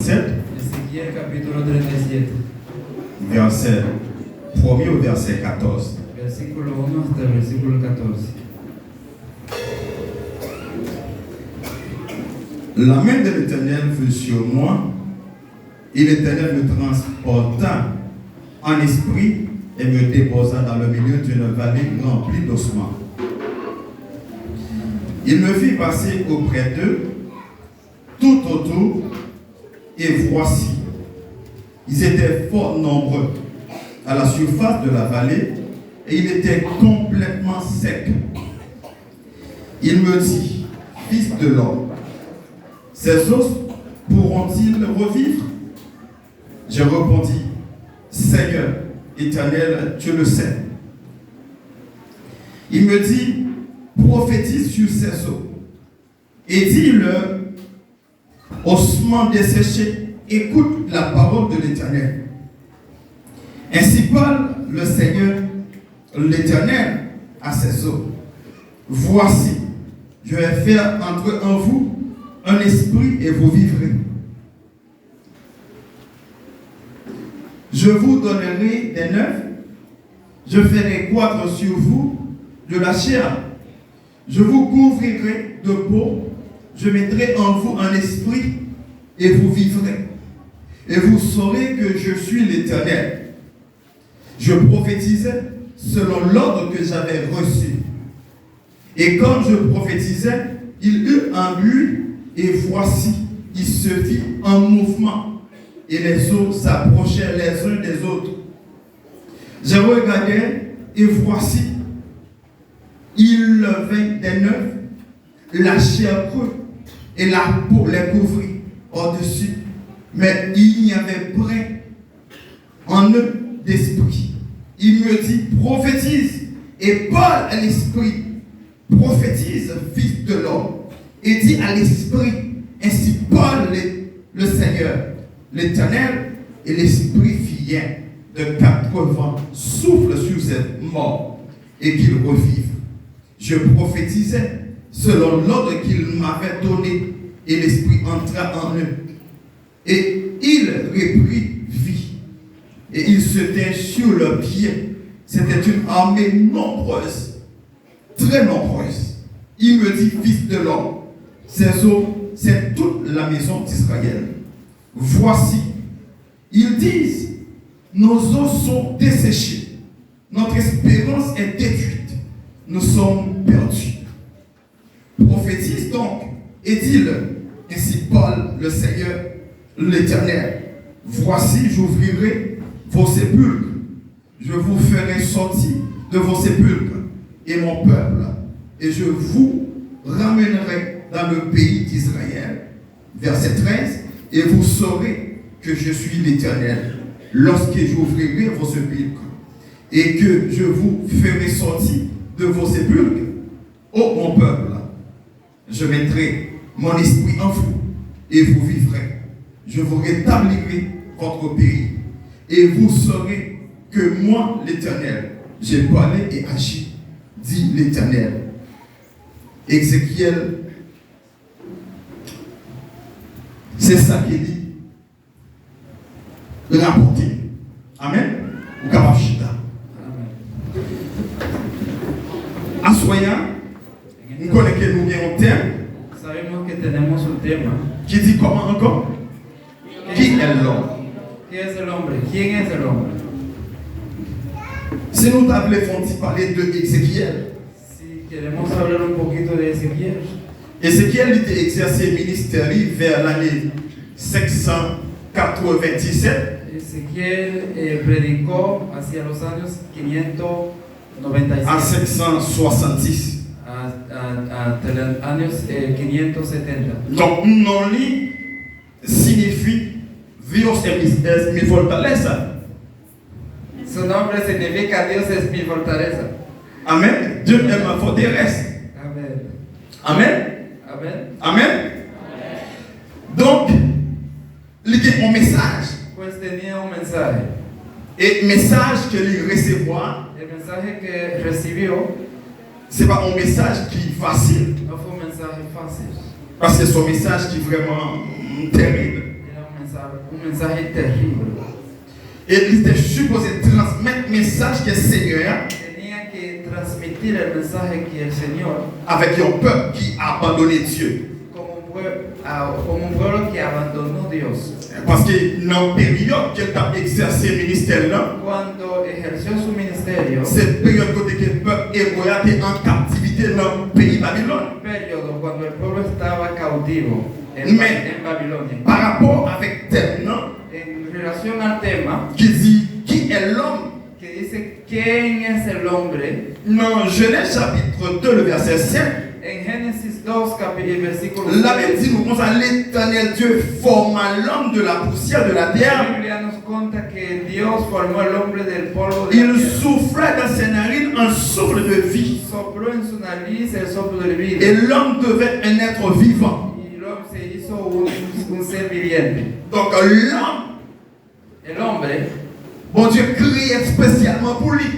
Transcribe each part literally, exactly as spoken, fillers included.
Ézéchiel capítulo treinta y siete, vèsè premye o vèsè katòz. Versículo uno hasta el versículo catorce. La main de l'Éternel fut sur moi, et l'Éternel me transporta en esprit et me déposa dans le milieu d'une vallée remplie d'ossements. Il me fit passer auprès d'eux tout autour, et voici, ils étaient fort nombreux à la surface de la vallée, et il était complètement sec. Il me dit, fils de l'homme, ces os pourront-ils revivre? Je répondis, Seigneur, Éternel, tu le sais. Il me dit, prophétise sur ces os et dis-leur, ossements desséchés, écoute la parole de l'Éternel. Ainsi parle le Seigneur, l'Éternel, à ces os. Voici, je vais faire entrer en vous un esprit et vous vivrez. Je vous donnerai des nerfs, je ferai croître sur vous de la chair, je vous couvrirai de peau, je mettrai en vous un esprit et vous vivrez. Et vous saurez que je suis l'Éternel. Je prophétisai selon l'ordre que j'avais reçu. Et comme je prophétisais, il eut un bruit, et voici, il se fit un mouvement, et les os s'approchèrent les uns des autres. Je regardai, et voici, il vint des nerfs, la chair crut, et la peau les couvrit par-dessus, mais il n'y avait point en eux d'esprit. Il me dit, prophétise et parle à l'esprit. Prophétise, fils de l'homme, et dis à l'esprit, ainsi parle le, le Seigneur, l'Éternel, et l'esprit vient de quatre vents, souffle sur ces morts, et qu'ils revivent. Je prophétisai selon l'ordre qu'il m'avait donné, et l'esprit entra en eux. Et il reprit vie. Et ils se tinrent sur leurs pieds. C'était une armée nombreuse, très nombreuse. Il me dit, fils de l'homme, ces os, c'est toute la maison d'Israël. Voici, ils disent, nos os sont desséchés, notre espérance est détruite, nous sommes perdus. Prophétise donc et dis-le, ainsi parle le Seigneur, l'Éternel. Voici, j'ouvrirai vos sépulcres, je vous ferai sortir de vos sépulcres, et mon peuple, et je vous ramènerai dans le pays d'Israël. Verset treize, et vous saurez que je suis l'Éternel, lorsque j'ouvrirai vos sépulcres, et que je vous ferai sortir de vos sépulcres, ô mon peuple, je mettrai mon esprit en vous, et vous vivrez. Je vous rétablirai votre pays, et vous saurez que moi, l'Éternel, j'ai parlé et agi, dit l'Éternel. Ezekyèl, se sa ke li rapòte. Amèn. Ou kapab chita. Aswè a, m konnen ke nou gen yon tèm. Sabemos que tenemos un tema ki di kòman ankò? Qui est l'homme? ¿Quién es el hombre? ¿Quién es el hombre? Si nou ta vle fè yon ti pale de Ezekyèl, Si queremos hablar un poquito de Ezequiel, Ezekyèl, li te egzèse ministè li vè lane senk san katrevenndisèt. Ezequiel eh, predicó hacia los años quinientos noventa y siete a senk san swasanndis. A, a, a, hasta los años eh, quinientos setenta. Donk, non li siyifi Dios es mi, es mi fortaleza. Su nombre significa Dios es mi fortaleza. Amén. Dios es mi fortaleza. Amén. Amén. Amén. Amén. Donk, li gen yon mesaj. Pues tenía un mensaje. E mesaj ke li resevwa, El mensaje que recibió se pa yon mesaj ki fasil. No fue un mensaje fácil. Paske se yon mesaj ki vrèman, mm, tèrib. Era un Un mensaje terrible. E li te sipoze transmèt mesaj ke Senyè a Tenía que transmitir el mensaje que el Señor, avèk yon pèp ki abandone Dye. Como un, pue- ah, como un pueblo que abandonó Dios. Paske nan peryòd ke l t ap egzèse ministè l lan, Cuando ejerció su ministerio, se peryòd kote ke pèp ebre a te an kaptivite nan peyi Babilòn. periodo cuando el pueblo estaba cautivo en, Men- en Babilonia. Pa rapò avèk tèm nan, En relación al tema, ki di, qui est l'homme? Que dice, ¿quién es el hombre? Nan Genèse chapitre deux, le verset sept, En Génesis dos, capi- el versículo la Bible seis, dit nous comme ça, l'Éternel Dieu forma l'homme de la poussière de la la terre. Biblia nos cuenta que Dios formó al hombre del polvo de la Il tierra. Souffla dans ses narines un souffle de vie. Sopló en su nariz el soplo de vida. Et l'homme devint un être vivant. Y el hombre se hizo un, un ser viviente. Donc l'homme, El hombre, Bondye kreye espesyalman pou li.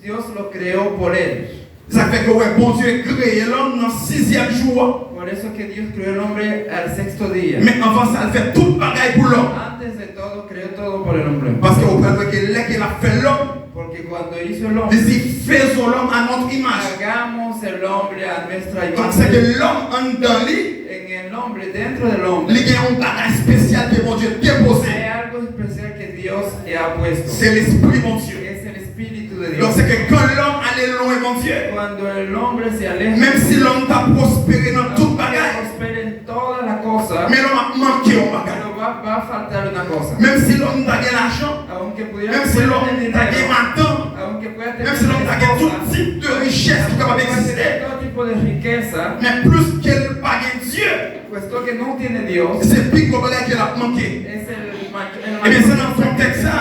Dios lo creó por él. Sa k fè ke w wè Bondye kreye lòm nan sizyèm jou an. Por eso que Dios creó el hombre al sexto día. Men anvan sa, l fè tout bagay pou lòm. Antes de todo, creó todo por el hombre. Paske w pral wè ke lè ke l ap fè lòm, Porque cuando hizo el hombre, li di, faisons l'homme à notre image. Hagamos el hombre a nuestra Donk, se ke imagen. Lòm anndan li, En el hombre, dentro del hombre, li gen yon bagay espesyal ke Bondye depoze. Hay algo especial que Dios le ha puesto. Se Lespri Bondye. Es el Espíritu de Donk, Dios. se ke kan lòm ale lwen Bondye, Cuando el hombre se aleja, menm si lòm ta pwospere nan tout bagay, prospera en todas las cosas, men lòm ap manke yon bagay. Pero va, va a faltar una cosa. Menm si lòm ta gen lajan, Aunque pudiera menm si tener lòm ta gen dinero, madanm, aunque pueda tener menm si lòm ta gen tout esposa, tip de richès ki kapab pueda egziste, tener todo tipo de riqueza, men plis ke l pa gen Dye, puesto que no tiene Dios, se pi gwo bagay ke l ap manke. Es el mayor, el Ebyen, se mayor nan kontèks sa,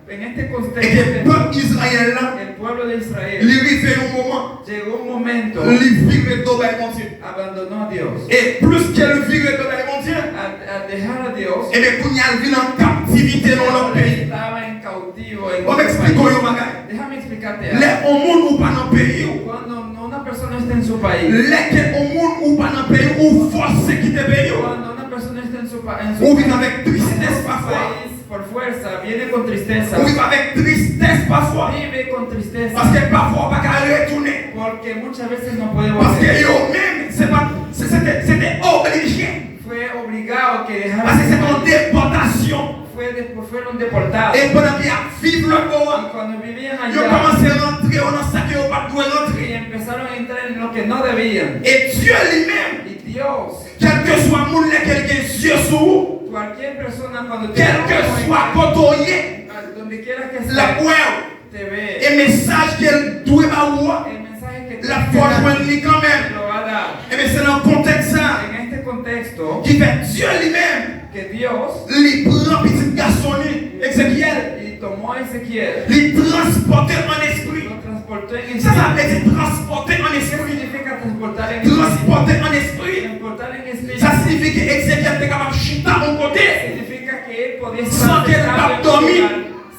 En este e ke contexto, pèp Izrayèl la, el pueblo de Israel li rive yon moman, llegó un momento, li vire do bay Bondye. Abandonó a Dios. E plis ke l vire do bay Bondye, Al, al dejar a Dios, ebyen, kounye a l vin an kaptivite nan yon lòt peyi. Estaba en cautivo en Bon, m otro eksplike w país. Yon bagay. Déjame explicarte Lè algo. Yon moun ou pa nan peyi w, Cuando no- una persona está en su país, lè ke yon moun ou pa nan peyi w, ou fòse kite peyi w, cuando una persona está en su, pa- en su ou viv país, avèk tristès en su pafwa. País, por fuerza, viene con tristeza. Ou viv avèk tristès pafwa. Vive con tristeza. Paske pafwa w pa ka retounen. Porque muchas veces no puede Paske volver. Yo menm, se pa, se, se te, se te oblije. Fue obligado que dejara Paske su se te yon país. Depòtasyon. Fue de- fueron deportados. E pandan ke y ap viv lòt bò a, Y cuando vivían yo allá, kòmanse rantre yo nan sa ke yo pa t dwe rantre. Y empezaron a entrar en lo que no debían. E Dye li menm, Y Dios, kèlkeswa moun lè ke l gen zye sou ou, cualquier persona cuando te kèlkeswa kote w ye, a donde quiera que l ap esté, wè w. Te ve. E mesaj ke l dwe ba ou a, El mensaje que l ap fè w jwenn li kanmenm. Lo va a dar. Ebyen, se nan kontèks sa En este contexto, ki fè Dye li menm, que Dios li pran pitit gason li, Ezekyèl, y tomó a Ezequiel, li transpòte l an espri. Lo transportó en Sa sa espíritu. Vle di transpòte an ¿Qué espri. Significa transportar en espíritu. Transpòte an espri. Transportar en espíritu. Sa siyifi ke Ezekyèl te kapab chita yon kote Significa que él podía san estar ke l pa sentado en su dòmi. Lugar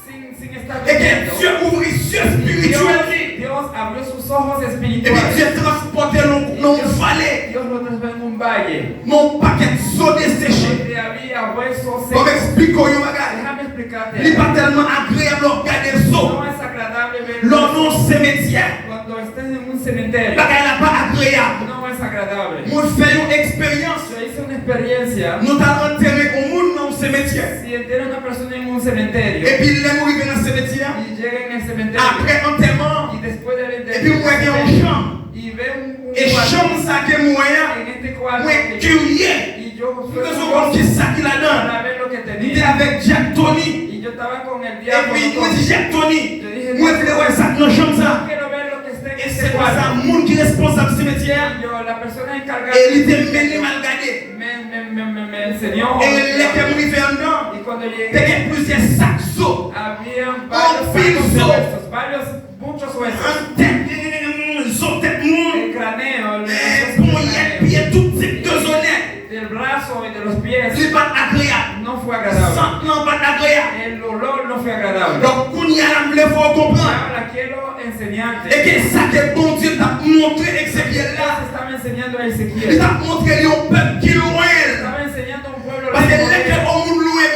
sin, sin estar E ke durmiendo. Dye ouvri zye espirityèl li. Dios abrió sus ojos Epi espirituales. Dye transpòte l nan yon vale. Dios lo trajo en un valle Nan yon pakèt zo deseche. Donde había huesos Bon, m secos. Eksplike w yon bagay. Déjame explicarte Li pa algo. Tèlman agreab lè w ap gade zo. No es agradable ver Lè w nan yon semetyè, cuando estés en un cementerio. Bagay la pa agreab. No es agradable. Mwen fè yon eksperyans. Yo hice una experiencia. Nou t al antere yon moun nan yon semetyè. Si entierran a una persona en un cementerio Epi lè nou rive nan semetyè a, y llega en el cementerio apre antèman an, y después de, de epi mwen gen yon chanm. Y ve un, un E cuarto. Chanm sa ke mwen an, En este cuarto mwen kirye. Y yo Mwen bezwen konn ki sa ki ladan. Para ver lo que Mwen te tenía. Avèk Jack Tony. Y yo estaba con el diablo. Epi mwen di Jack Tony, Yo dije, mwen vle wè sa k nan chanm sa. Quiero ver lo que está en E este se konsa cuarto. Moun ki responsab simetyè a, Yo, la persona encargada e li te mennen m al gade. Me, me, me, me, me enseñó. E lè ke m rive anndan, Y cuando te llegué, gen plizyè sak zo. Habían varios Anpil sacos de zo. Huesos, varios, muchos huesos. An tèt, zo tèt moun. El cráneo, el- Eh, ponyèt, pye, tout tip de zo nèt. Del brazo y de los pies. Li pa t agreab. No fue agradable. Sant lan pa t agreab. El olor no fue agradable. Donk, kounye a la, m vle fè w konprann. Ahora quiero enseñarte. E ke sa ke Bondye t ap montre Ezekyèl la, Se estaba enseñando a li Ezequiel. T ap montre li yon pèp ki lwen l. Estaba enseñando a un pueblo Paske lejos lè de ke él. Yon moun lwen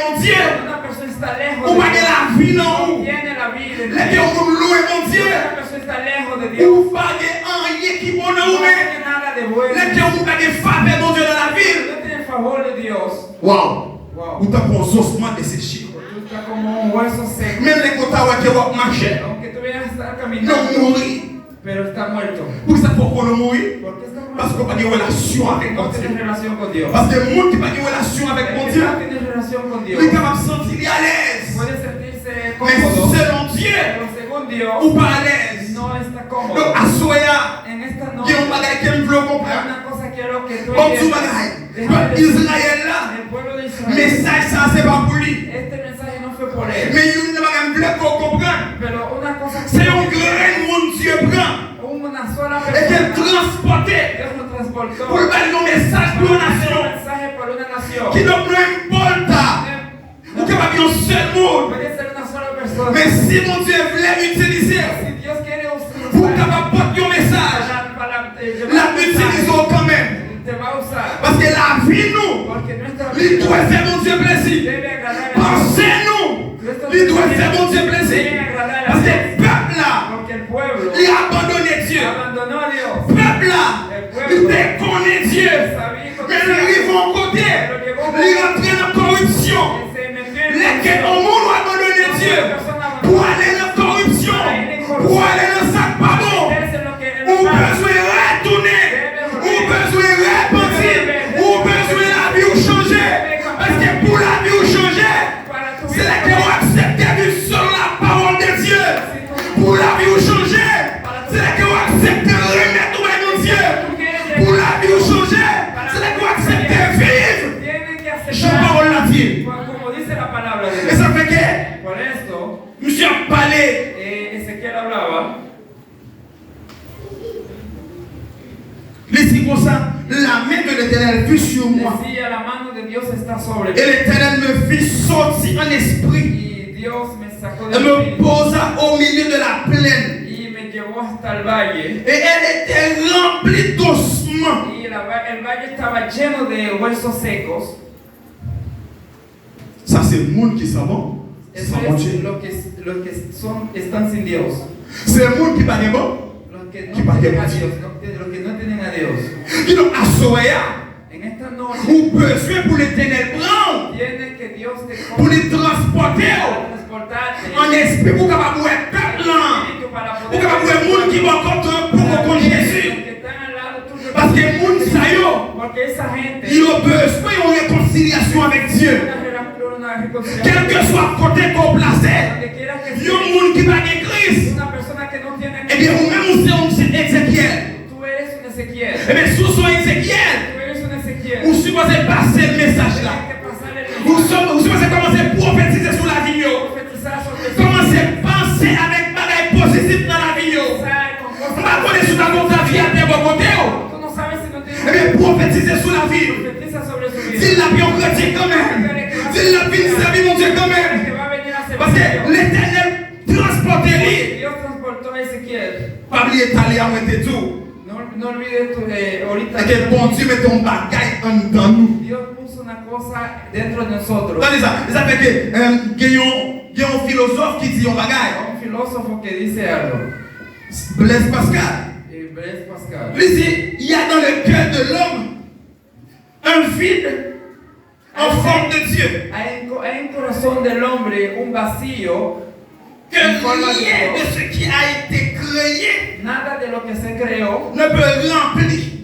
Nan ou. Tiene la vida en ti. Lè ke yon moun lwen Bondye, Una persona está lejos de Dios. Ou pa gen anyen ki bon nan ou menm. No tiene nada de bueno. Lè ke ou pa gen favè Bondye nan lavi l, No tiene el favor de Dios. Wow. Wow. Ou tankou yon zosman deseche. Tú estás como un hueso seco. Menm lè ke w ta wè ke w ap mache, Aunque tú veas estar caminando, nan mouri. Pero está muerto. Poukisa fòk konnen w mouri? ¿Por qué está muerto? Paske w pa gen relasyon avèk Bondye. No tienes relación con Dios. Paske moun ki pa gen relasyon avèk Bondye, El que no tiene relación con Dios li kapab santi li alèz. Puede sentirse cómodo. Men selon Dye, Pero según Dios, ou pa alèz. No está cómodo. Donk, aswè a, En esta noche, gen yon bagay ke m vle w konprann. Hay una cosa que quiero que tú entiendas. Ban m di w bagay. Pèp Izrayèl la, mesaj sa a se pa pou li. Este mensaje no fue por él. Men youn nan bagay m vle ke w konprann, Pero una cosa que se yon grenn moun Dye pran. Una sola persona. E ke l transpòte Dios lo transportó. Pou l bay yon mesaj pou yon nasyon. Mensaje por una nación. Kidonk, menm Pòl ta, Ou kapab yon sèl moun. Puede ser una sola persona. Men si Bondye vle itilize w, Si Dios quiere usar pou w kapab pote yon mesaj, para, para, eh, l ap itilize w kanmenm. Te va a usar. Paske lavi nou, Porque nuestra vida li dwe fè Bondye plezi. Debe agradar a Dios. Panse nou, Nuestros li dwe fè pensamientos Bondye plezi. Deben agradar a Dios. Paske pèp la, Porque el pueblo li abandone Dye. Abandonó a Dios. Pèp la, El pueblo li te konnen Dye. Sabía Men l rive yon kote, li rantre nan koripsyon. Lè ke yon moun ou abandone Dye pou ale nan koripsyon, pou ale nan sa k pa bon, ou bezwen retounen, ou bezwen repanti, ou bezwen lavi w chanje. Paske pou lavi w chanje, Se lè ke w aksepte viv selon la parole de Dieu. Pou lavi w chanje, se lè ke w aksepte remèt ou bay Bondye. Pou lavi w chanje, se lè ke w aksepte viv jan pawòl la di. Como dice la palabra de Dios. E sa fè ke Por esto, misye ap pale. Eh, Ezequiel hablaba. Li di konsa, la main de l'Éternel fut sur moi. Decía, la mano de Dios está sobre mí. Et l'Éternel me fit sortir en esprit. Y Dios me sacó del espíritu. Et me posa au milieu de la plaine. Y me llevó hasta el valle. Et elle était remplie d'ossements. Y la va-, el valle estaba lleno de huesos secos. Sa se moun ki san bon, Eso san Bondye. Es lo que, lo que son, están sin Dios. Se moun ki pa gen bon, Los que no tienen a Dios, no, los que no tienen a Dios. Kidonk, aswè a, En esta noche, ou bezwen pou Letènèl pran w, tiene que Dios te pou li transpòte w transportarte an espri pou w kapab wè pèp lan, espíritu para pou w kapab wè moun ki bò kote w poko konn Jezi. Paske moun sa yo, yo bezwen yon rekonsilyasyon avèk Dye. Kèlkeswa kote ke w plase, yon moun ki pa gen Kris, ebyen, ou menm ou se yon Ezekyèl. Ebyen, si w se yon Ezekyèl, ou sipoze pase mesaj la. Ou sou, ou sipoze kòmanse pwofetize sou lavi yo. Kòmanse panse avèk bagay pozitif nan lavi yo. M pa konnen si w ta gon zaviyatè bò kote w. Ebyen, pwofetize sou lavi l. Di l l ap yon kretyen kanmenm. Di l l ap vin sèvi Bondye kanmenm. Paske Letènèl transpòte li. Pa bliye talè a mwen te di w. No, no olvide tu, eh, ahorita. Ke Bondye mete yon bagay anndan nou. Dios puso una cosa dentro de nosotros. Tande sa, e sa fè ke, eh, gen yon, gen yon filozòf ki di yon bagay. Un filósofo que dice algo. Blaise Pascal. Eh, Blaise Pascal. Li di, il y a dans le cœur de l'homme un vide en forme de Dieu. Hay un co-, hay un corazón del hombre, un vacío, Que rien de ce qui a été créé ne peut remplir, mais seulement le Créateur. Nada de lo que se creó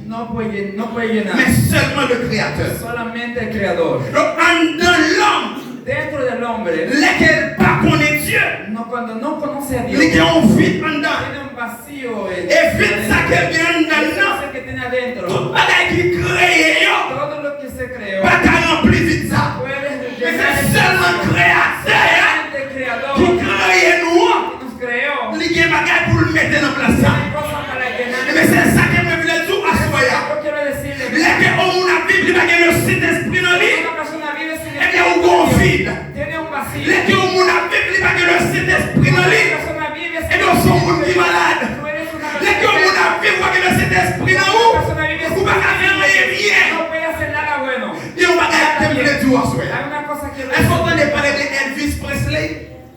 no puede, no puede llenar, mais seulement le Créateur. Solamente el Creador. Donk, anndan lòm, Dentro del hombre, lè ke l pa konnen Dye, no, cuando no conoce a Dios, li gen yon vid anndan. Tiene un vacío, eh, E vid sa ke l gen anndan l nan, que tiene adentro, tout bagay ki kreye yo, todo lo que se creó, pa ka ranpli vid sa. Puede llenar ese vacío. Men se sèlman Kreyatè a ki kreye nou an, li gen bagay pou l mete nan plas sa. E men se sa ke mwen vle di w aswè a. Lè ke yon moun ap viv, li pa gen le Sentespri nan li, ebyen ou gen yon vid. Lè ke yon moun ap viv, li pa gen le Sentespri nan li, ebyen ou se yon moun ki malad. Lè ke yon moun ap viv, ou pa gen le Sentespri nan ou, ou pa ka fè anyen byen. Gen yon bagay ke m vle di w aswè a. Èske w tande pale de Elvis Presley?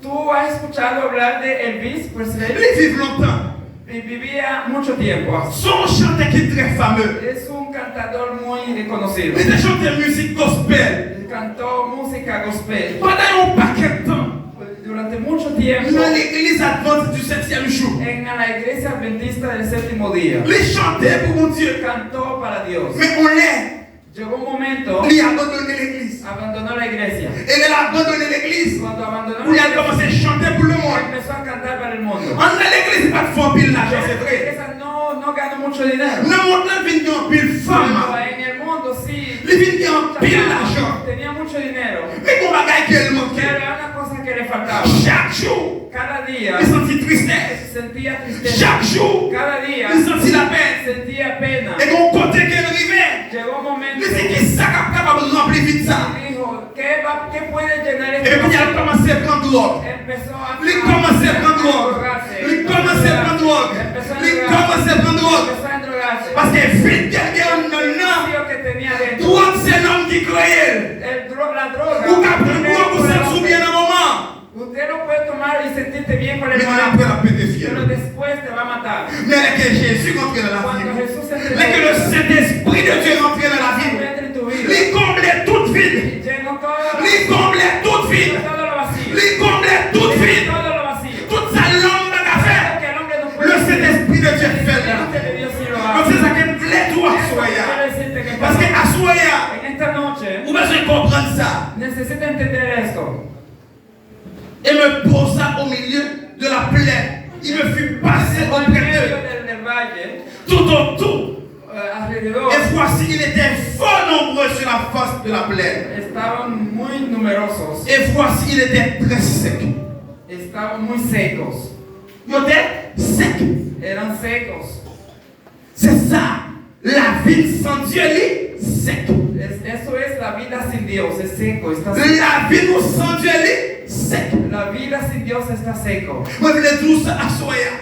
Tú has escuchado hablar de Elvis Presley? Li viv lontan. Vi- Vivía mucho tiempo. Se yon chantè ki trè fame. Es un cantador muy reconocido. Li te chante mizik gospel. Él cantó música gospel pandan yon pakèt tan durante mucho tiempo nan legliz Adventiste du septième jour. En la iglesia adventista del séptimo día. Li chante pou Bondye. Cantó para Dios. Men yon lè, Llegó un momento, li abandone legliz. Abandonó la iglesia. E lè l abandone legliz, Cuando abandonó pou la l al iglesia, kòmanse chante pou lemonn. Empezó a cantar para el mundo. Anndan legliz, li pa t fè anpil lajan, se vre. Esa no, no ganó mucho dinero. Nan mond lan, l vin gen anpil fama. Pero en el mundo sí, Li vin gen anpil lajan. Tenía mucho dinero. Men gen yon bagay ke l manke. Pero hay una cosa que le faltaba. Chak jou, Cada día li santi tristès. Sentía tristeza. Chak jou, Cada día li santi lapenn. Sentía pena. E gen yon kote ke l rive. Llegó un momento Li di, "Kisa k ap kapab ranpli vid sa?" Y dijo, ¿qué, va, qué puede llenar E este pou li al vacío? Kòmanse pran dwòg. Empezó a Li kòmanse pran dwòg. drogarse. Li kòmanse pran dwòg. Li kòmanse pran dwòg. Empezó a drogarse. Paske vid ke l gen anndan l nan, Vacío que tenía dentro. Dwòg se nonm ki kreye l. El dro- la droga. Ou ka pran dwòg ou santi w byen nan moman. Usted lo puede tomar y sentirte bien con el Men momento, apre l ap pete fyèl. Pero después te va a matar. Men lè ke Jezi rantre nan lavi Cuando w, Jesús entró lè ke le Sentespri de Dye rantre nan lavi w, Entra en tu vida. Li konble tout vid. Llenó todo, Li konble tout vid. Todo lo vacío. Li konble tout vid. Todo lo vacío. Tout sa lòm pa ka fè, Que el hombre no le puede hacer. Sentespri de Dye fè l. Espíritu de Dios sí lo Donk se hace. sa ke m vle di w aswè a. Quiero decirte que Paske aswè a, en esta noche ou bezwen konprann sa. Necesita entender esto. Et me posa au milieu de la plaine. Il me fit passer En auprès medio d'eux. del, del valle, Tout autour. eh, alrededor, Et voici, ils étaient fort nombreux sur la face de la plaine. Estaban muy numerosos. Et voici, ils étaient très secs. Estaban muy secos. Yo te sèk. Eran secos. Se sa, lavi san Dye li sèk. Es- eso es la vida sin Dios, es seco, está seco. Lavi nou san Dye li sèk. La vida sin Dios está seco. Mwen vle di w sa aswè a.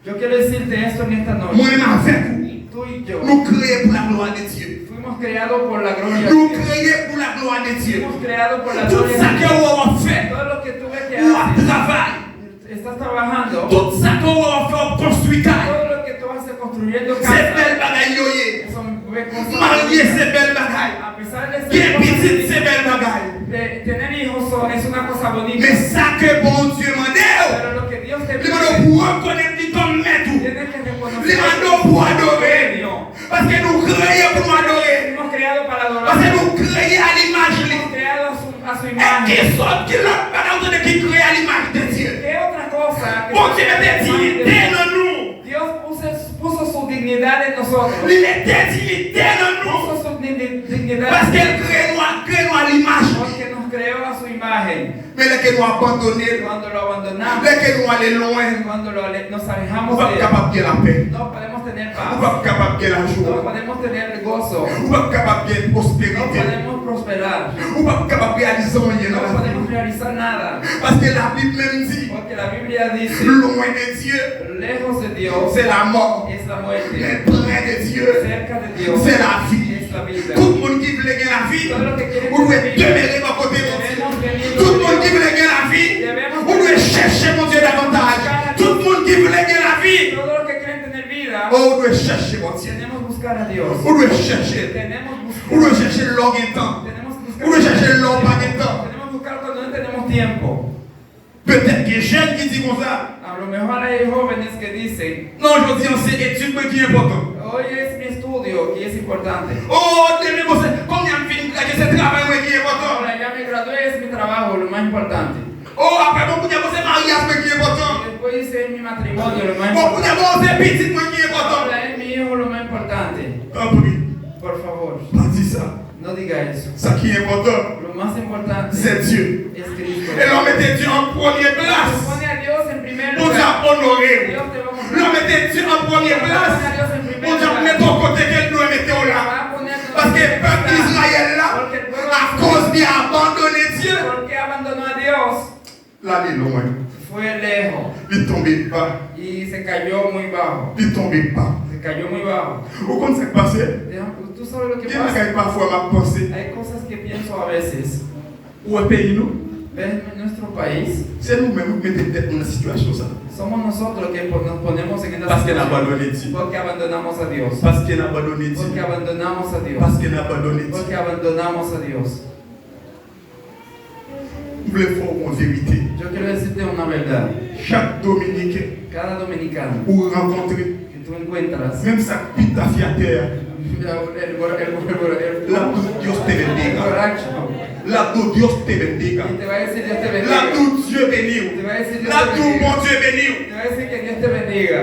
Yo quiero decirte esto en esta noche. Mwen menm avèk ou. Tú y yo Nou kreye pou la gloire de Dieu. Fuimos creados por la gloria de Nou Dios. kreye pou la gloire de Dieu. Fuimos creados por la Tout gloria sa de ke Dios. ou wè w ap fè, Todo lo que tú ves que ou ap haces, travay. Estás trabajando. Tout sa ke ou wè w ap fè, w ap konstwi kay. Todo lo que tú haces construyendo Se casa. Bèl bagay yo ye. Son buen cosas. Marye se bèl bagay. A pesar de Gen ser pitit cosas, se bèl bagay. de tener hijos son- es una cosa bonita. Men sa ke Bondye mande w, Pero lo que Dios te li mande w pide, pou w rekonèt li kòm mèt ou. Tienes que reconocer Li mande w pou w adore. Dios. Paske nou kreye pou nou adore. Fuimos creados para adorar. Paske nou kreye a limaj li. Fuimos creados a su, a su E imagen. ki sòt ki lòt bagay ou tande ki kreye a limaj de Dye? ¿Qué otra cosa que Bondye mete diyite nan nou. Dios puso, puso su dignidad en nosotros? Li mete diyite nan nou. Puso su digni- dignidad Paske l kreye nou a, kreye nou a limaj li. Porque nos creó a su imagen. Men lè ke nou abandone l, Cuando lo abandonamos, lè ke nou ale lwen, cuando lo ale- nos ou alejamos p ap de él, kapab gen lapè. No podemos tener Ou p paz, ap kapab gen no lajwa. podemos tener gozo, Ou p ap kapab gen no pwosperite. Podemos prosperar, Ou p ap kapab reyalize anyen no nan lavi podemos ou. Realizar nada. Paske Labib menm di, Porque la Biblia dice, lwen de Dye, Lejos de Dios se lamò. Es la muerte, Men pre de Dye, cerca de Dios se lavi. Es la vida. Tout moun ki vle gen lavi, Todo lo que quiere ou dwe tener vida, demere bò kote Bondye. Debemos venir Tout moun donde ki Dios. Vle gen lavi, Debemos ou dwe chèche Bondye davantaj. Tout moun ki vle gen lavi, Todo lo que quieren tener vida, oh, ou dwe chèche Bondye. Tenemos que buscar a Dios. Ou dwe chèche. Tenemos Ou dwe chèche lè w gen tan. Tenemos que Ou dwe chèche lè w pa gen tan. Tenemos que buscar cuando no tenemos tiempo. Petèt gen jèn ki di konsa, A lo mejor hay jóvenes que dicen, "Non, jodi a se etid mwen ki enpòtan." Hoy es mi estudio y es importante. Oh, demen bon, se kounye a m fin gradye, se travay mwen ki enpòtan. Ahora ya me gradué, es mi trabajo lo más importante. Oh, apre bon, kounye a bon, se maryaj mwen ki enpòtan. Después dice, es mi matrimonio lo más Bon, importante. Kounye a bon, se pitit mwen ki enpòtan. Ahora es mi hijo lo más importante. Tanpri, Por favor, pa di sa. No diga eso. Sa ki enpòtan, Lo más importante se Dye. Es Cristo. E lè w mete Dye an premye plas, Pone a Dios en primer Bondye lugar. Ap onore w. Dios te va a Lè w mete Dye an premye plas, Bondye ap mete w kote ke l dwe mete w la. Paske pèp Izrayèl la, akoz li abandone Dye, Porque abandonó a Dios. L ale lwen. Fue lejos. Li tonbe ba. Y se cayó muy bajo. Li tonbe ba. Se cayó muy bajo. Ou konn sa k pase? Deja- ¿Tú sabes lo que Gen pasa? Bagay pafwa m ap panse. Hay cosas que pienso a veces. Ou wè peyi nou? Ven nuestro país. Se nou menm ki mete tèt nou nan sitiyasyon sa. Somos nosotros que po- nos ponemos en esta situación. Paske n abandone Dye. Porque abandonamos a Dios. Paske n abandone Dye. Porque abandonamos a Dios. Paske n abandone Dye. Porque abandonamos a Dios. M vle fè w yon verite. Yo quiero decirte una verdad. Chak Dominiken Cada dominicano ou rankontre, que tú encuentras, menm sa k pi tafyatè a, el, el, el, el, el, el, la tu Dios te bendiga. Borracho, la tu Dios te bendiga. Y te va a decir Dios te bendiga. La tu Dieu béni w. Te va a decir Dios te bendiga. La tu Bondye beni w. Te va a decir que Dios te bendiga.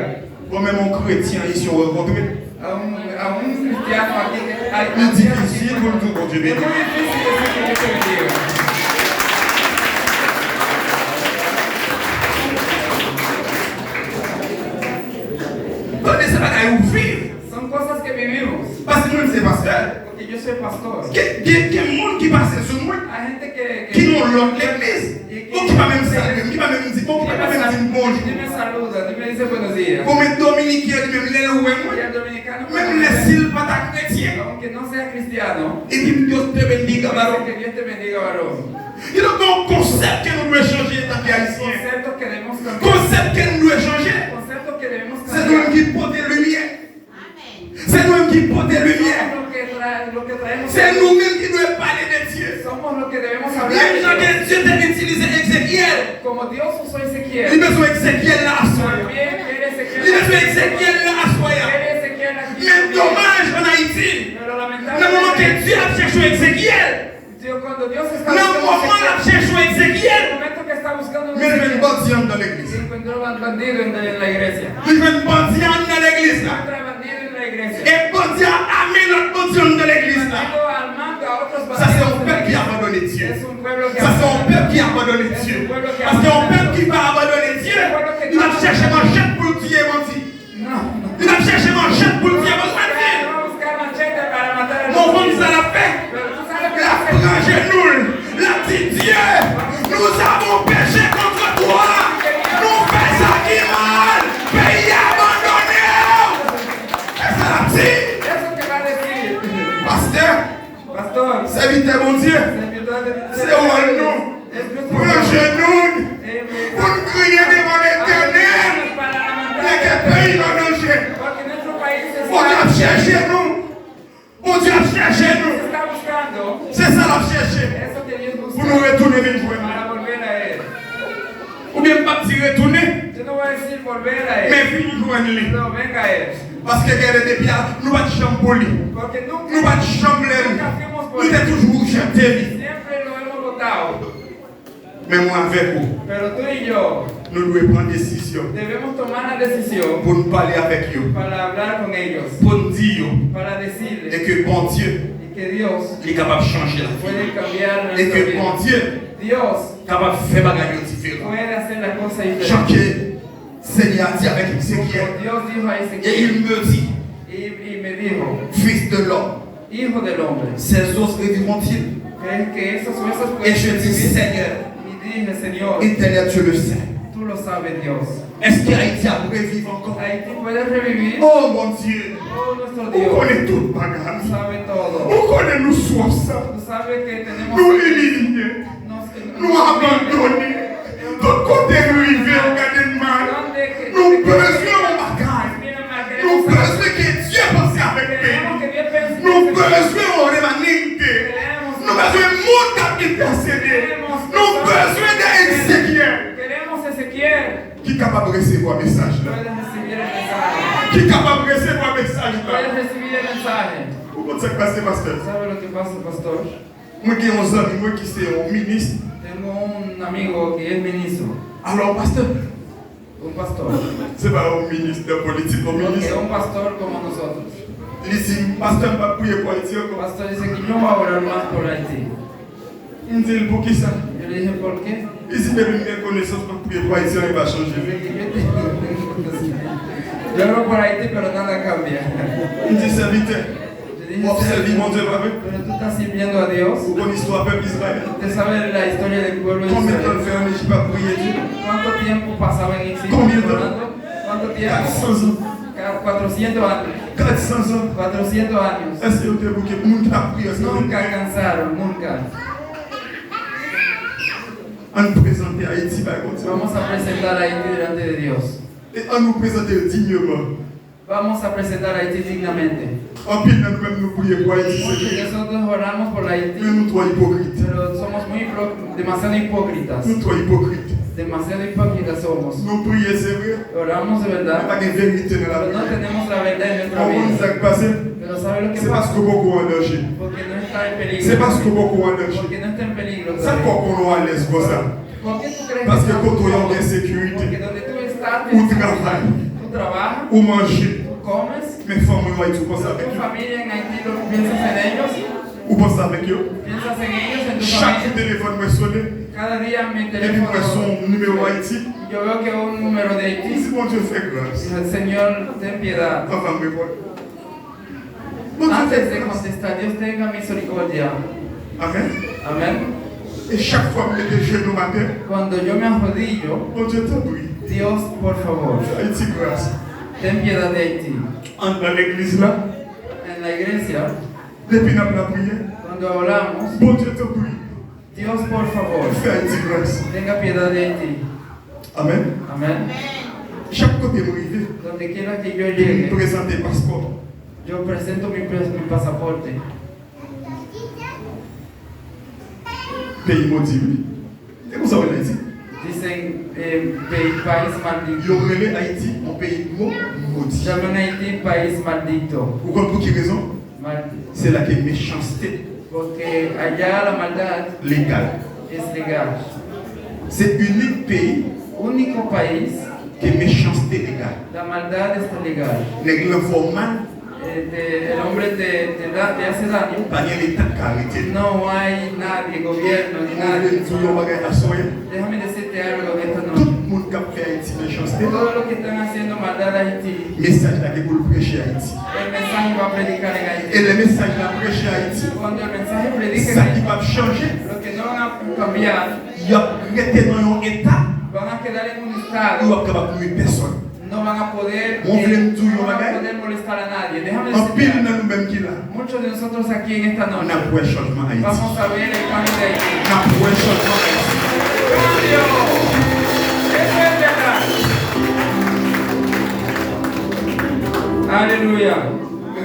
Bon, menm yon kretyen ayisyen w rankontre. A un, a un cristiano aquí que hay. Li difisil pou l di w Bondye beni w. Es muy difícil decir que Dios te bendiga. Tande se bagay ou viv. Son cosas que vivimos. Paske mwen se pastè. Porque yo soy pastor. Gen, gen, gen moun ki pase sou mwen. Hay gente que, que, ki nan lòt legliz. Bon, ki pa menm salye m, ki pa menm di, bon, ki pa menm di m bonjou. Ni me saluda, ni me dice buenos días. Bon, men Dominiken an, li menm, lè l wè mwen, y el dominicano, menm lè si l pa ta kretyen, aunque no sea cristiano, li di m Dios te bendiga, varón. Que Dios te bendiga, varón. Gen yon konsèp ke nou dwe chanje antanke Ayisyen. Conceptos que debemos cambiar. Konsèp ke nou dwe chanje. Conceptos que debemos cambiar. Se nou menm ki pote limyè. Se nou menm ki pote limyè. Somos los que tra- los que traemos. Se nou menm ki dwe pale de Dye. Somos los que debemos hablar de Dios. Menm jan ke Dye te itilize Ezekyèl. Como Dios usó a Ezequiel. Li bezwen Ezekyèl la aswè a. También quiere Ezequiel. Li bezwen Ezekyèl la aswè a. Quiere Ezequiel aquí. Men domaj, ann Ayiti, pero lamentablemente, nan moman ke Dye ap chèche Ezekyèl, Dios, cuando Dios está buscando a Ezequiel, nan moman l ap chèche Ezekyèl, en el momento que está buscando a Ezequiel, men l jwenn bandi anndan legliz. Encuentra un bandido en, en la iglesia. Li jwenn bandi anndan legliz la. Encuentra bandido en la iglesia. E bandi a ame lòt bandi anndan legliz la. Bandido armando a otros bandidos en la iglesia. Sa se yon pèp ki abandone Dye. Es un pueblo que abandona. Sa se yon pèp ki abandone Dye. Es un pueblo que abandona. Paske yon pèp ki pa abandone Dye, li ap chèche manchèt pou l tiye bandi. Li t ap chèche manchèt pou l tiye bandi. Men w konn sa l ap fè? L ap pran jenou l, l ap di, Dieu, nous avons péché contre toi. Nou fè sa ki mal. Peyi a abandone w. Se sa l ap di. Pastè, Pastor, sèvitè Bondye, sèvitè de, se wòl nou pran jenou n pou n kriye devan Letènèl, lè ke peyi n an danje. Bondye ap chèche nou. Bondye ap chèche nou. Se sa l ap chèche pou nou retounen vin jwenn li. Oubyen m p ap di retounen, men vin jwenn li. Paske genlè depi a, nou pa t janm pou li. Nou pa t janm lè li. Nou te toujou jete li. Men mwen avèk ou, nou dwe pran desizyon pou n pale avèk yo, pou n di yo, e ke Bondye, li kapab chanje lavi yo, e ke Bondye kapab fè bagay yo diferan. Jan ke Senyè a di avèk Ezekyèl, et il me dit, Fils de l'homme, ces os revivront-ils? Et je dis, Seigneur, Éternel, tu le sais. Èske Ayiti ap reviv ankò? Oh mon Dieu, ou konnen tout bagay. Ou konnen nou swaf sa. Nou imilye. Nou abandone. Tout kote n rive, yo gade n mal. Nou bezwen yon bagay. Nou bezwen ke Dye panse avèk peyi. Nou bezwen yon remanente. Nou bezwen moun k ap entèsede. Nou bezwen de Ezekyèl ki kapab resevwa mesaj la. Ki kapab resevwa mesaj la. Ou konn sa k pase, pastè? Mwen gen yon zanmi mwen ki se yon minis. Tengo un amigo que es ministro. Alò, pastè, un pastor, se pa yon minis nan politik, yon minis. No es un pastor como nosotros. Li di m, pastè, m p ap priye pou Ayiti ankò. Pastor dice que yo no va a orar más por Haití. M di l, poukisa? Yo le dije, ¿por qué? Li di, depi m gen konesans, m ap priye pou Ayiti, anyen pa chanje. Yo oro por Haití, pero nada cambia. M di, sèvitè, w ap sèvi Bondye, pa vre? Pero tú estás sirviendo a Dios. Ou konn istwa pèp Izrayèl? Usted sabe la historia del pueblo de Israel. Konbyen tan l fè ann Ejip ap priye Dye? ¿Cuánto tiempo pasaban en Egipto orando? ¿Cuánto tiempo? Kat san zan. Cuatrocientos años. Kat san zan. Cuatrocientos años. Èske yo te bouke? Moun ki t ap priye, èske yo te bouke? Nunca cansaron, nunca. Ann prezante Ayiti bay Bondye. Vamos a presentar a Haití delante de Dios. E ann nou prezante l dignement. Vamos a presentar a Haití dignamente. Anpil nan nou menm nou priye pou Ayiti, se vre. Muchos de nosotros oramos por Haití, men nou twò ipokrit. Pero somos muy hipro-, demasiado hipócritas. Nou twò ipokrit. Demasiado hipócritas somos. Nou priye, se vre. Oramos de verdad, men pa gen verite nan lavi nou. Pero no tenemos la verdad en nuestra vida. Ou konn sa k pase? Pero ¿sabe lo que pasa? Se paske w poko an danje. Porque no está en peligro. Se paske w poko an danje. Porque no está en peligro todavía. Sa k fè w konnen w alèz konsa? ¿Por qué tú crees que estás confortado? Paske kote w ye w gen sekirite. Porque donde tú estás, tienes seguridad. Ou travay. Tú trabajas. Ou manje. Tú comes. Men fanmi w Ayiti, ou panse avèk yo? Y tu familia en Haití, ¿lo piensas en ellos? Ou panse avèk yo? ¿Piensas en ellos, en tu familia? Chak jou telefòn mwen sone. Cada día mi teléfono suena. Epi m wè se yon nimewo Ayiti. Yo veo que es un número de Haití. M di, Bondye fè gras. Digo, Señor, ten piedad. Anvan m reponn. Bondye fè gras. Antes de contestar, Dios tenga misericordia. Amèn. Amén. E chak fwa m mete jenou m atè, Cuando yo me arrodillo, Bondye, tanpri, Dios, por favor, fè Ayiti gras. Ten piedad de Haití. Anndan legliz la, En la iglesia, depi n ap lapriyè, cuando oramos, Bondye, tanpri, Dios, por favor, fè Ayiti gras. Tenga piedad de Haití. Amèn. Amén. Chak kote m rive, Donde quiera que yo llegue, m prezante paspò. Yo presento mi, pres- mi pasaporte. Peyi modi, wi. Se konsa w wè l Ayiti. Dicen, eh, pei-, país maldito. Yo rele Ayiti yon peyi mo-, modi. Llaman Haití país maldito. Ou konn pou ki rezon? Maldito. Se la ke mechanste, porque allá la maldad, legal, es legal. Se inik peyi, único país, ke mechanste legal. La maldad está legal. Nèg lan fè w mal. Eh, te- el hombre te, te da, te hace daño. Pa gen Leta k ka arete l. No hay nadie, gobierno, ni nadie. Mwen vle di w yon bagay aswè. Déjame decirte algo esta noche. Tout moun k ap fè Ayiti mechanste, Todo lo que están haciendo maldad a Haití, mesaj la gen pou l preche Ayiti. El mensaje va a predicar en Haití. E lè mesaj la preche Ayiti, Cuando el mensaje predica en Haití, sa ki p ap chanje, lo que no van a cambiar, y ap rete nan yon eta, van a quedar en un estado, yo p ap kapab nwi pèsonn. No van a poder, Mwen vle m di w yon bagay. No van a poder molestar a nadie. Déjame decirte algo. Anpil nan nou menm ki la, Muchos de nosotros aquí en esta noche, n ap wè chanjman Ayiti. Vamos a ver el cambio de Haití. N ap wè chanjman Ayiti. Cambio. Eso es verdad. Aleluya.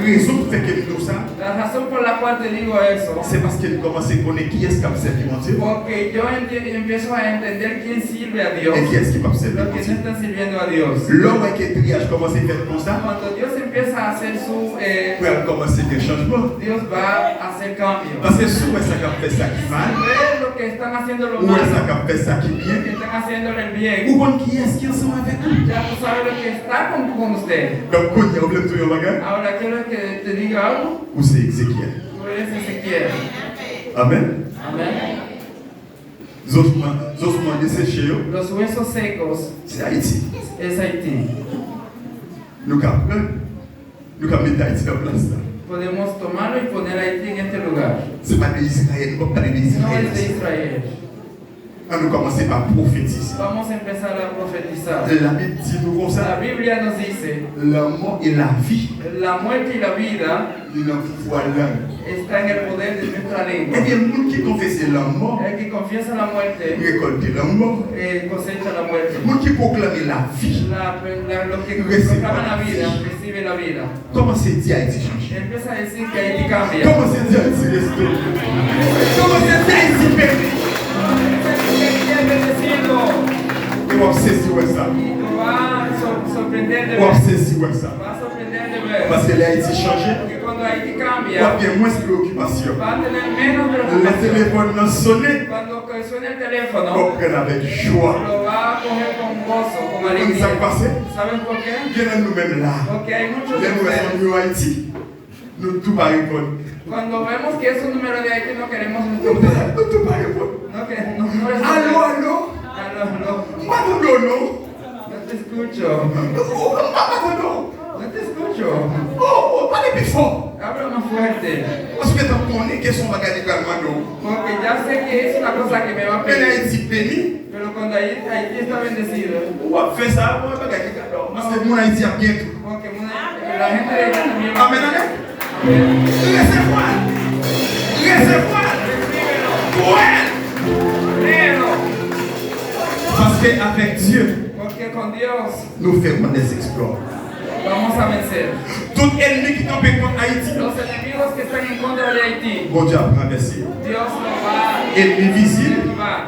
Rezon k fè ke m di w sa, La razón por la cual te digo eso, se paske m kòmanse konnen kiyès k ap sèvi Bondye, porque yo enti- empiezo a entender quién sirve a Dios, e kiyès ki p ap sèvi Bondye. Los que no están sirviendo a Dios. Lè w wè ke triyaj kòmanse fèt konsa, Cuando Dios empieza a hacer su, eh, pral kòmanse gen chanjman. Dios va a hacer cambio. Paske si w wè sa k ap fè sa ki mal, Si ves lo que están haciendo lo malo, ou wè sa k ap fè sa ki byen, que están haciendo el bien, ou konn kiyès ki ansanm avèk ou. Ya tú sabes lo que está con, con usted. Donk, kounye a, ou vle m di w yon bagay? Ahora quiero que te diga algo. Ou se Ezekyèl. Tú eres Ezequiel. Amèn. Amén. Zosman, zosman deseche yo, Los huesos secos, se Ayiti. Es Haití. Nou ka pran, nou ka mete Ayiti nan plas la. Podemos tomarlo y poner a Haití en este lugar. Se pa de Izrayèl, nou p ap pale de Izrayèl. No es de Israel. Ann nou kòmanse pa pwofetize. Vamos a empezar a profetizar. Labib di nou konsa, La Biblia nos dice, Lanmò e lavi, la muerte y la vida, li nan pouvwa lang. Está en el poder de nuestra lengua. Ebyen, moun ki konfese lanmò, El que confiesa la muerte, rekòlte lanmò. Eh, cosecha la muerte. Moun ki pwoklame lavi, La, la, lo que resevwa lavi. Proclama la vida, recibe la vida. Kòmanse di Ayiti chanje. Empieza a decir que Haití cambia. Kòmanse di Ayiti restore. Kòmanse di Ayiti beni. Empieza a decir que Haití es bendecido. E w ap sezi wè sa. Y te va a sor- sorprender de ver. W ap sezi wè sa. Va a sorprender de ver. Paske lè Ayiti chanje, Porque cuando Haití cambia, w ap gen mwens preokipasyon. Va a tener menos preocupación. Lè telefòn nan sone, Cuando que suene el teléfono, w ap pran l avèk jwa. Lo va a coger con gozo, con alegría. Ou konn sa k pase? ¿Saben por qué? Gen nan nou menm la, Porque hay muchos de ustedes, lè nou wè se yon nimewo Ayiti, nou tou pa reponn. Cuando vemos que es un número de Haití, no queremos responder. Nou tou pa reponn. No que, no, no responder. Alo, alo. Alo, alo. M pa tande w non. No te escucho. Ou, ou, m pa tande w. No te escucho. Oh, oh, pale pi fò. Habla más fuerte. Paske m gentan konnen ke se yon bagay li pral mande w. Porque ya sé que es una cosa que me va a pedir. Men lè Ayiti beni, Pero cuando Haití, Haití está bendecido, w ap fè sa, mwen bagay ki gade w. Paske moun Ayiti ap byen tou. Porque una- la gente de Haití también va a Amèn, amèn. Amén. Resevwa l. Resevwa l. Recíbelo. Kwè l. Créelo. Se avèk Dye Porque con Dios nou fè grandes eksplwa. Vamos a vencer. Tout ènmi ki kanpe kont Ayiti, Los enemigos que están en contra de Haití, Bondye ap ranvèse yo. Dios lo va a Ènmi vizib, derribar.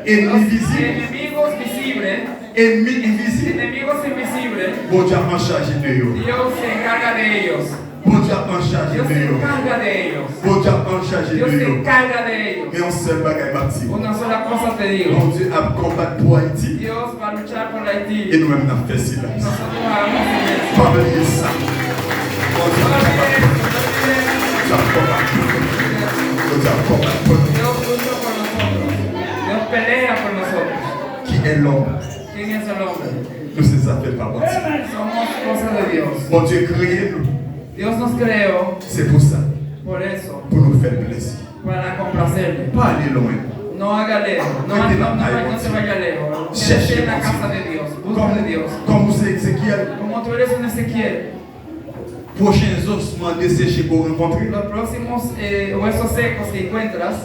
Ènmi Los vizib, enemigos visibles, ènmi envizib, enemigos invisibles, Bondye ap an chaje de yo. Dios se encarga de ellos. Bondye ap an chaje Dios de se yo. encarga de ellos. Bondye ap an chaje Dios de se yo. encarga de ellos. Men yon sèl bagay m ap di. Una sola cosa te digo. Bondye ap konbat pou Ayiti. Dios va a luchar por E Haití. Nou menm n ap fè silans. Nosotros vamos a silencio. Pa bliye sa. Bondye No ap konbat olvides, pou nou. no olvides. Bondye ap konbat pou nou. Bondye ap konbat pou nou. Dios lucha por nosotros. Dios pelea por nosotros. Ki è lòm? ¿Quién es el hombre? Nou se zafè pa Bondye. Somos cosas de Dios. Bondye kreye nou. Dios nos creó Se pou sa. Por eso, Pou nou fè l plezi. Para complacerle. Pa ale lwen. No haga lejos. No, no, no, no se vaya lejos. Quédese en la casa de Dios. Busca de Dios. Kòm ou se Ezekyèl, Como tú eres un Ezequiel, pwochen zo mande seche pou w rankontre. Los próximos eh, huesos secos que encuentras,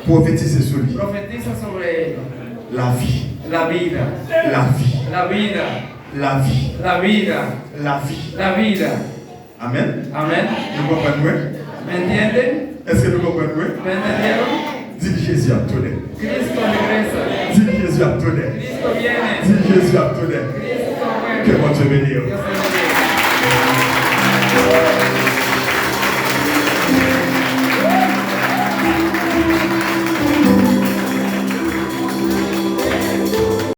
Pwofetize sou li. Profetiza sobre ellos. Lavi. La vida. Lavi. La vida. Lavi. La vida. Lavi. La vida. Amèn. Amén. Nou konprann mwen? ¿Me entienden? Èske nou konprann mwen? ¿Me entendieron? Di l Jezi ap tounen. Cristo regresa. Di l Jezi ap tounen. Cristo viene. Di l Jezi ap tounen. Cristo Ke vuelve. Bondye beni w. Dios te bendiga.